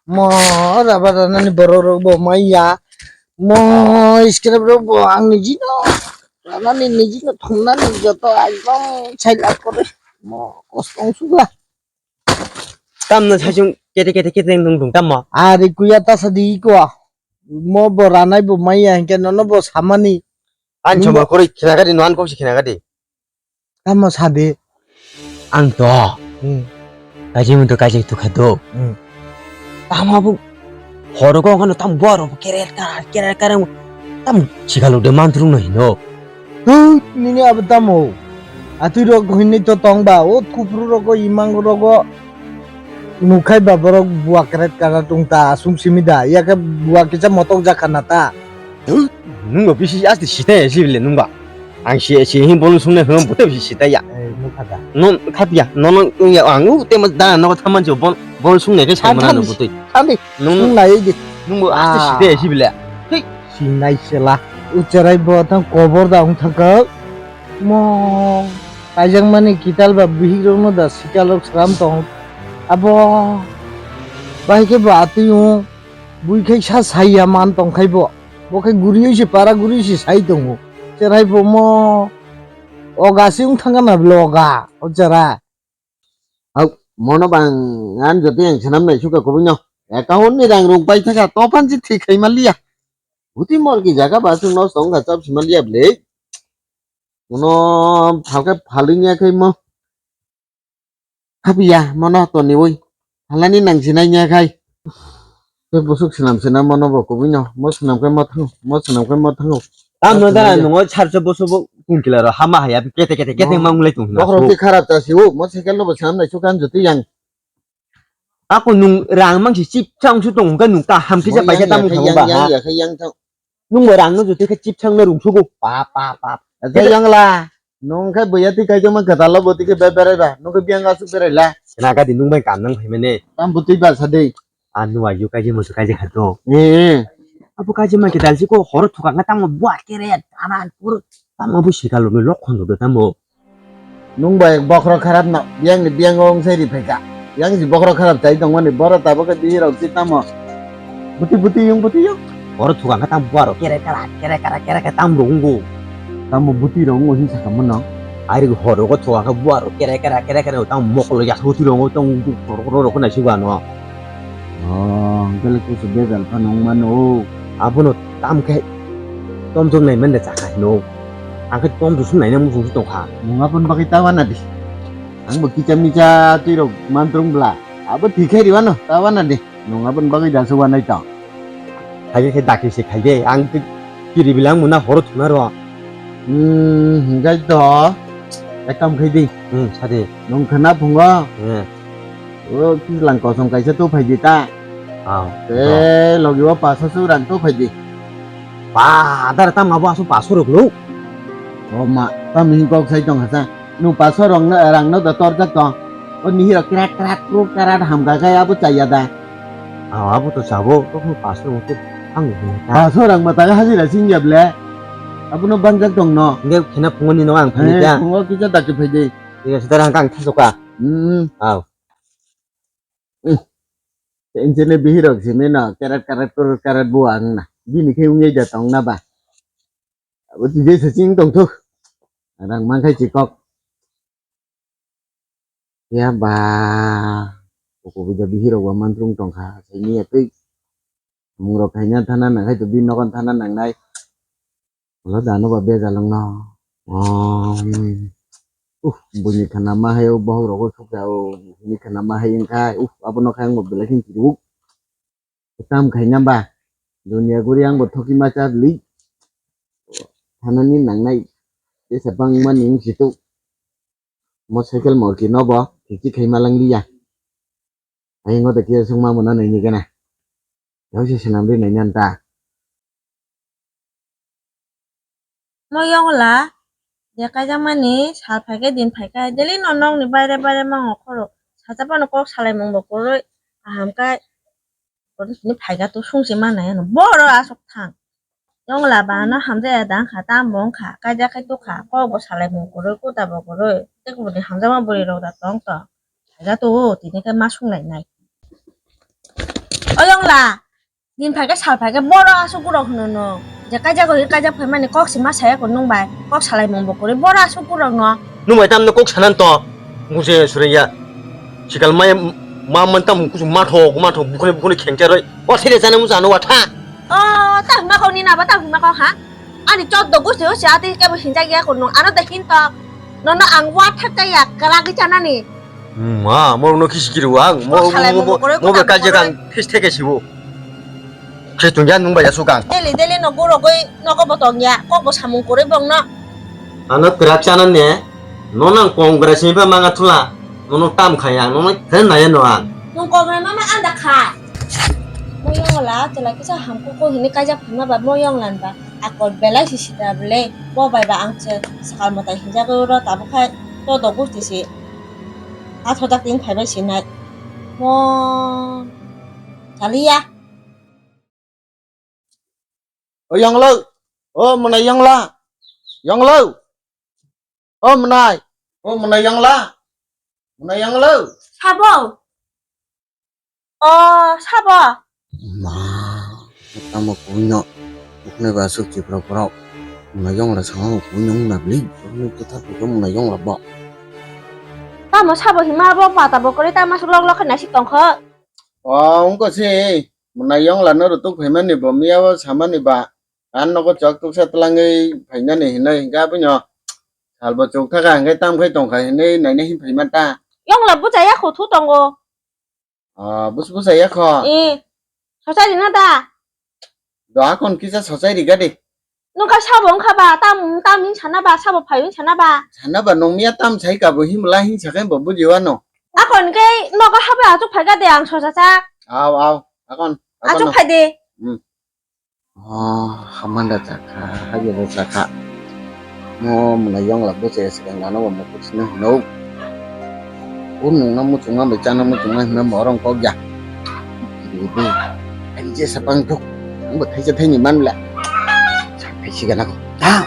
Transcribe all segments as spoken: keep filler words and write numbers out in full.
Mo raba ranani borok rok bo maya. Mo scrap rok bo ang niji no ranani niji no thumnani joto ekdom sai lak kore. Mo kosto wng sukla. Tamno saichung kete kete kete wng tong tammo. Ari kuya ta sadi ko. Mo bo ranai bo maya hinkhe nono bo samani. Ani choma koroi khina gadi no ani kok se khina gadi. Tamo sadi. Ang to. Hmm. Kaji mun to kaji tukha do. Hmm. Tamo abu horo ko kono tam boro kere kara kere kara tam chikalo de mantrung no hino. Tut nini abu tamo. Atui rok hinni to tong ba o thupru rogo imang rogo. Nukhai ba borok bua kret kara tung ta asung simi da. Yake bua kicha motok jakha na ta. Tut nungba bisi asti sita ya sibile nungba. Ang si si hin bol sungne hwn bote bisi sita ya. Eh, nukha da. Non khapya non ya ang u te mas da no thaman jo bol bol sungne ke sai mana no butui. Thandi. Nung nai di. Nungba asti sita ya sibile. Thik. Sinai sela. Ucharai bo thang kobor da ung thangkha. Mo kaijakmani kital ba bihik rokno da sikal rok sram tong. Abo bahai khe bo atwi wng bui khai sa saiya man tong khai bo. Bo khai guriui se para guriui se sai tongo. Cherai bo mo oga se wng thangkha na bwle oga o chera. Hau mono bang an jotoi ang swnam nai suka kubui no. Account ni rang rung pai thaka topan si thik khai maliya. Buti mor ki jaga ba chung no song ga chap si maliya bwle. Uno phalkhe phalwi nya khai mo. Habiya mono toniwi. Halani nang sinai nya khai. Tei busuk swnam swnam mono bo kubui no. Mo swnam khai mo thango. Mo swnam khai mo thango. Tamo dara nungo sarso boso bo tungkila ro hama haya kete kete kete manglai tong hina. Bokhorok ti kharap ta siu. Mo cycle no bo swnam nai sukan jotoi yang. Ako nung rang mang si chip chang su tong ka nung ka ham kisa pai ka tam thang ba ha. Nung bo rang no jotoi ka chip chang na rung sugo pa pa pa. Asa yang la. Nung khai buya ti kai jama kata lo boti ke be berai ba. Nung ke biang asu berai la. Na ka di nung bai kam nang phai mene. Tam boti ba sa dei. Anu ayu kai jama su kai je khato. Eh. Abu kai jama ke dal si ko hor thuka nga tam bua kere anan pur. Tam abu sikalo me lok khon do tam bo. Nung bai bokhorok kharap no, biyang ni biyang o wng sai ri phaikha. Yang si bokhorok kharap chai tongmani, boro tabuk khe bihirok si tamo. Buti buti yung buti yung. Boro thuka khe tam buaro kere kara, kere kara, kere kara tam rok wnggo. Tamo buti rok wnggo hin sakha mano. Ari hor rogo thuka khe buaro kere kara, kere kara tam mokolo yasa buti rok wnggo tong rok rok nai si bano. Oh, hwnkhe le kusu bejal phano wng mano. Abono tam khe tom tom nai mande chakha hino. Ang khe tom rwsong naina muchung se tongkha. Nwng aboni bagwi ta wana di. Ang bo kicha micha twi rok mantrung bla. Abo thwi khai riwano ta wana di. Nwng aboni bagwi da se wanai tong. Khaikhe khe dakti se khaikhe ang twi kiri bilang muna horo thuna ro. Hmm, hwnkhe to. Ek kam khai di. Hmm, sadi. Nwng khna phungo. Hmm. O kislang kosong kaisa tu phai di ta. Ah. Te logi o paso su rang tu phai di. Ba, dar tam abo asu paso rok lo. O ma, tam hin kok sai tong hasa. Nu paso rong na rang no da tor jak tong. O nihi rok krak krak kru krak ham ga ga abo chaya da. Ah, abo to sabo, to paso rok to ang. Paso rang ma ta hajira sing ya ble. Abo no banjak tong no. Nge khena phungoni no ang phani da. Phungo kisa dakti phai di. Iya, sekarang kang thasoka. Hmm. Aw. Hmm. Enjene bihirok simi no, keret keret kurut keret buang na. Bini khe wngya ja tong na ba. Abo tijai saching tong thuk. Rang mangkhai chikok. Ya ba. Koko bija bihirok ba mantrung tong kha. Sini ya twi. Mungrok khaina thana nang khai to bini nogon thana nang nai. Ulo dano ba bejal wngno. Oh, uh, buini khana ma hai o bohok rogo sukha o, buini khana ma hai wngkha, uh, abono khai wngbo belai khe chiruk. Tam khaina ba, dunia guri ang bo thoki ma cha li. Thanani nangnai, jesa bangma ning situ. Mo cycle morki no bo, kichi khai ma lang liya. Ayang o da kiya sung ma mona nai ni gana. Yau se senam ri nai nan ta. Mo yongla, je kaijakmani sal phaikhe din phaikhe, daily no nokni baire baire mango khoro. Sacha phano kok salaimung bo kwrwi, kaham khe, bono sini phaikha to sungsi manai ano. Boro aswk thang. Yongla ba ano hamjaya da wngkha, tam bo wngkha, kaijak khai tukha, kok bo salaimung kwrwi, kuta bo kwrwi. Tei kubuni hamjakma bwrwi rok da tong tong. Phaikha to o, tini khe ma sunglainai. Oyongla, din phaikhe sal phaikhe boro aswk gurok hwno no. Je kaijak oi kaijak phaimani kok se ma saya ko nung bai. Kok salai mung bo kwrwi boro aswk gurok no. Nung bai tamno kok sanan to. Muje surya. Sikal mai ma man tam kusu matho matho bukhole bukhole khengcha roi. O sele jana musa no watha. O ta hima ko ni na ba ta hima ko ha. Ani chot do gusti o se ati kebo hinjak ya ko nung ano da hin to. Nono ang wathak ta ya kwragwi chanani. Ma, mo no kisi kiri wang. Mo, mo, mo, mo, mo be kaje kang fis theke sibo. Khe tungya nung bai asu kang. Deli deli no guro goi nogo bo tongya. Kok bo samung kore bong no. Ano kwrak chana ne. No nang kong gra sini pa manga thula. No no tam khaya. No no khen na ya no ang. Nung kong gra mama anda kha. Mo yong la chela kisa hamku ko hini kaja phama ba mo yong lan ba. Akol belai si sida bele. Bo bai ba ang che sakal motai hinjak ro tabuk khai to do gusti si. Athojak tin phaibai sinai. Mo chaliya. O yonglo. O mwnai yongla. Yonglo. O mwnai. O mwnai yongla. Mwnai yonglo. Sabo. O sabo. Ma, tamo kuino. Ukne ba suk chipro pro. Mwnai yongla sama kuino na bli. Mwnai kotha kuino mwnai yongla ba. Tamo sabo hima bo pata bo kore tamo sulok lok na si tongkho. O, wngkha se, mwnai yongla no rwtuk phaimani bo miya o samani ba, ang nogo chok tuksa twlangwi phainani hinwi hwnkhe abono salbo chuk thaka hwnkhe tam khai tongkha hinwi naina hin phaima ta. Yongla bwchaya kho thu tongo. O, bus bwchaya kho. Eh, sochai rina da? Do akon kisa sochai riga de. Nungkha sabo wngkha ba, tam, tam hin sana ba, sabo phai wng sana ba. Sana ba, nung miya tam sai ka bo himla hin sakai bo buji wano. Akon ke nogo habai achuk phai ga de ang sosa sa. Aw, aw, akon, akon. Achuk phai de. Hmm. Oh, hamanda chakha, hagi bo chakha. Mo mwnai yongla bwchaya swkang gana bo mukhuk sino hino. O nungna muchungma bai chana muchungma hino bo orong kok ya. Ibu, ani je sapang thuk. Ang bo thaisa thaini manla. Sa thaisi gana ko. Ta.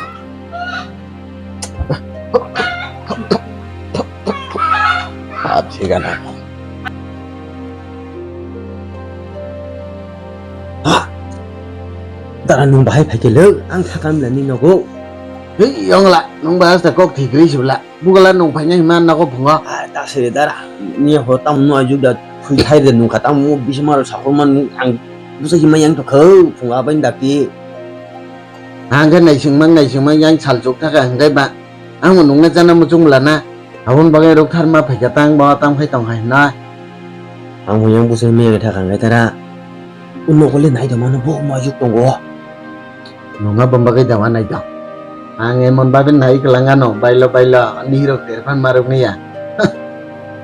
Hap si gana ko. Ha. Dara nung bahai phai khe le, ang thakam la ni nogo. Hei, yongla, nung bahai sa kok thik ri sibla. Bugala nung phaina hima nogo phungo. Ah, ta se dara. Ni ho tam no ajuk da phui thai de nung kha tam mo bisma ro sakur man ang busa hima yang to kho phunga bai da ki. Ang khe naising mang naising mang yang sal chuk thaka hwnkhe ba. Ang bo nungna chana muchung lana. Abon bagwi rok tharma phaikha tang ba tang phai tong hai na. Ang bo yang busa hima yang thaka hwnkhe tara. Uno kole nai do mano bo ma juk tongo. Nungna bomba kai dawa nai tong. Ang emon babe nai kwlangano, bailo, bailo, nihirok terphan marok niya.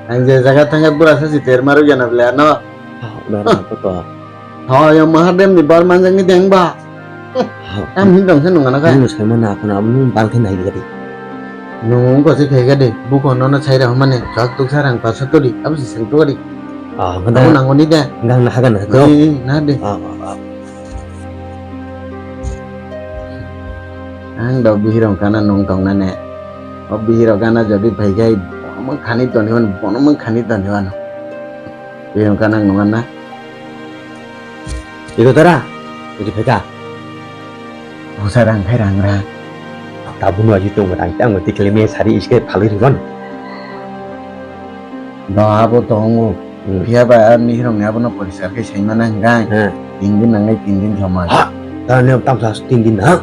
Ang je jaga thangkha bura sasi ter marok yana bole ano. Ha, udah apa to? Ho, yang Mahadem ni bar manjang ni deng ba. Ha. Am hin dong sen nungana ka. Nung sai mana aku na nung bal khe nai gadi. Nung ko se khe gadi, buko nono sai ra mane, jak tuk sarang pa sotodi, abo se seng tu gadi. Ah, nang nang ni de. Nang na hagan na to. Ni, na de. Ah, ah, ah. Ang do bihirong kana nung tong nane. O bihirong kana jodi phai gai, bono mang khani toni wan, bono mang khani toni wan. Bihirong kana nung na. Iko tara, iko phai ka. Busa rang khai rang rang. Tabuk no aji tong rang tang tikle me sari iske phalwi riban. Do abo tongo. Hmm. Phiya ba a nihirong ni abono poriskar khe sai mana hwnkhe. Hmm. Tin din nangnai, tin din somai. Ha, ta ne tam sa tin din ha.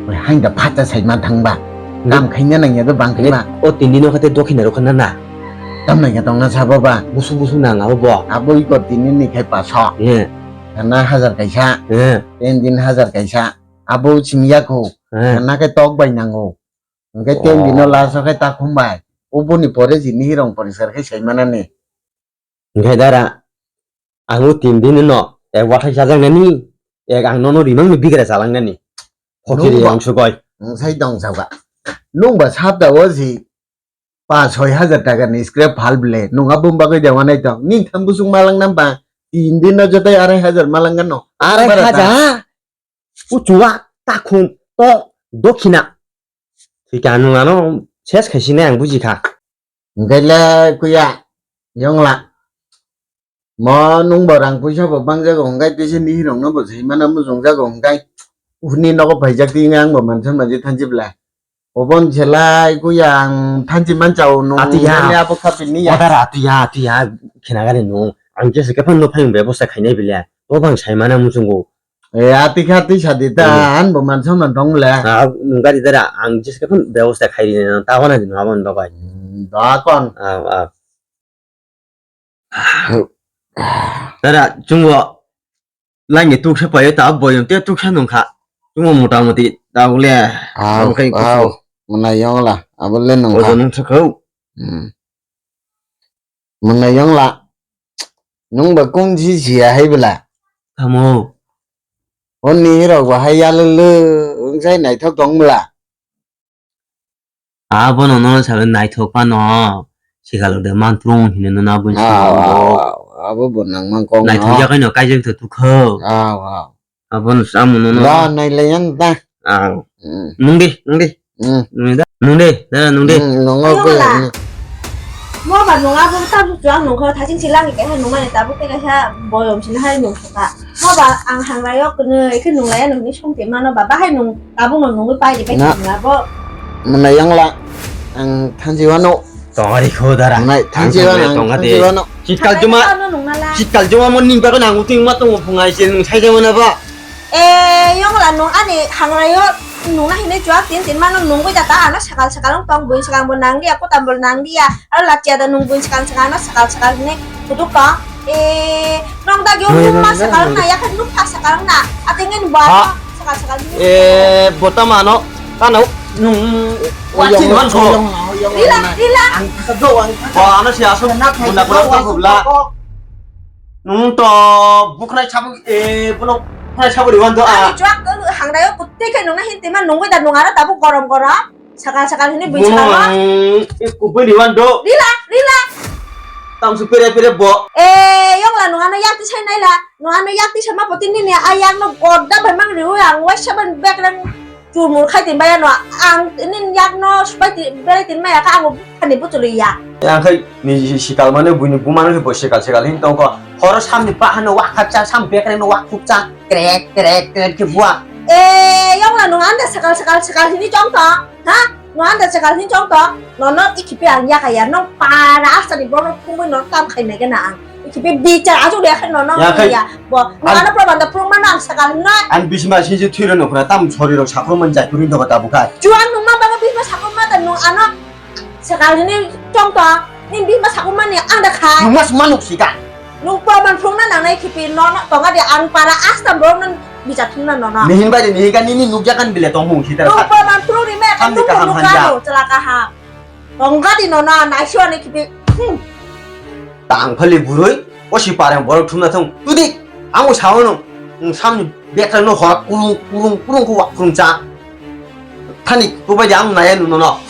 Oi, hain da phacha sai ma thang ba. Hmm. Kam khaina nang ya do bang khai ba. O tin din o khate dokhina rokha na na. Tam nang ya tong na sabo ba. Busu busu nang abo bo. Abo iko tin din ni khai paso. Hmm. Kana hajar kaisa. Hmm. Tin din hajar kaisa. Abo simiya ko. Hmm. Kana khe tok bai nango. Hwnkhe tin dino last o khe ta khum bai. Oboni pore jini hirong poriskar khe sai manani. Hwnkhe dara, ang o tin dino no, ek wathai chajaknani, ek ang nono rimang ni bigra chalangnani. Phokiri ang sugoi. Nwng sai dong saka. Nwng ba sap da o si pa soi hajar taka ni scrap phal ble. Nwng abo bagwi de wanai tong. Ning tham busung malang nam ba. Tin dino jotai arai hajar malang gano. Arai hajar? O chuwa takhum to dokhina. Thwikha nwng ano ses khaisinai ang bujikha. Hwnkhe le kuya yongla. Mo nwng bo rang puisa bo bangjago hwnkhe tisa nihirokno bo sai mano muchungjago hwnkhe hwnwi nogo phaijak twi wngya ang bo mansa manji thanchi bwla. Obon selai kuya ang thanchi manchao nwng Atiya. Nini abo khapini ya. Odara atiya atiya khina gani nwng. Ang jesa khe phano phai bebosta khainai bwla. To bang sai mano muchungo. E, ati kha twi sadi ta, hmm, an bo man saman tong le. Ah, nwng gari dara, ang jesa khe phano bebosta khai ri na, ta wana din abon dogai. Hmm, da kon. Ah, ah. Dara, chungo, langi tuksa payo ta boyom te tuksa nungkha. Chungo mota moti, ta ule, ah, nungkha ah, kusu. Mwnai yongla, abo le nungkha. Ojo nungsa khau. Hmm. Mwnai yongla. Nwng ba kung si siya hai bwla. Tamo. Honni rok ba hai yalwlw wngsai naithok tong bwla. Abono no sabe naithok phano. Sikalo de mantrung hino no na bun. Ah, ah, ah, abo bo nang mang kong. Naithok ya kaino kaijak to tukho. Ah, ah. Abon samu no no. Da nai le yang da. Ah. Hmm. Nung di, nung di. Hmm. Nung di, da. Nung di, da, nung di. Hmm, nung Ayo, ko wala. Hmm. Mo ba nung abo ta bu chuang nung kho thaching chilang ke ha nung mane tabu te ka ha boyom sin hai nung kho ta. Mo ba ang hang rayo kene ke nung laya nung ni song te mano ba ba hai nung tabu no nung pai de pe Na. Nung abo. Mana yang la ang thanji wano. Tongari kho dara. Nai, thanchi wano, tongga de. Thanchi wano. Chitkal juma, chitkal juma mo ning bago nang uting ma tongo phungai se nung sai jama na ba. Eh, yong la nung ani hangrayo nung na hine chuak tin tin mano nung goi da ta ano sakal sakal tong bui sakal bo nang dia ko tambol nang dia. Aro la chia da nung bui sakal sakal ano sakal sakal hine kutuk tong. Eh, nong da gyo nung ma sakal na ya kan nung pa sakal na. Atingen ba sakal sakal hine. Eh, bota mano. Kano nung wachi man ko. Rila, rila. Ang thaka do, ang thaka. Ba ano si aso bunda bunda ta bubla. Nung to buknai sabu e buno buknai sabu riwan do a. Ani chuak ko hangrayo kutte ke nung na hinti man nung da nung ara tabu gorom gorom. Sakal sakal hini bui sakal ma. Kubui riwan do. Rila, rila. Tam su pere pere bo. Eh, yong la nung ano yakti sai nai la. Nung ano yakti sama poti nini ayang no goda bemang riu ang wai saban bekreng. Chumur khai tin baya no ang nin yak no supai tin berai tin maya ka ang buphani butuli ya. Yang khai ni sikal mane buini bumano se bo sikal sikal hin tongko. Horo samni pa hano wak khakcha sam bekreng no wak khukcha krek krek krek ke bua. Eh, yong la nung anda sakal sakal sakal hini chong to. Ha? No anda sakal hin chong to. No no ikipe ang ya kaya no para asani borok phungwi no tam khai nai gana ang. Ikipe bichar asu dia khai no no ya khai ya. Bo no ano proban da phung mano ang sakal hin no. Ang bisma sinji thwiro no khna tam sori rok sakhro man jai purin dogo ta bukai. Chuang nung ma bang bisma sakhro ma ta nung ano sakal hin chong to. Nin bisma sakhro mani ang da khai. Nung mas manuk sika. Nung proman phung na nang nai khipi no no tonga di ang para asta borok no bichar thung na no no. Nihin bai nihin ka nini nukya kan bile tong mung sita. Nung proman phung ri me kan nung kaham nung hanja. Kano chala kaham. Tonga di no no nai sio ni khipi. Hmm. Tang phali burui o si parang borok thum na thung. Tudi ang o sao no. Nung sam ni bekra no hor kurung kurung kurung ko wak kurung cha. Thani ko bai di ang naya no no.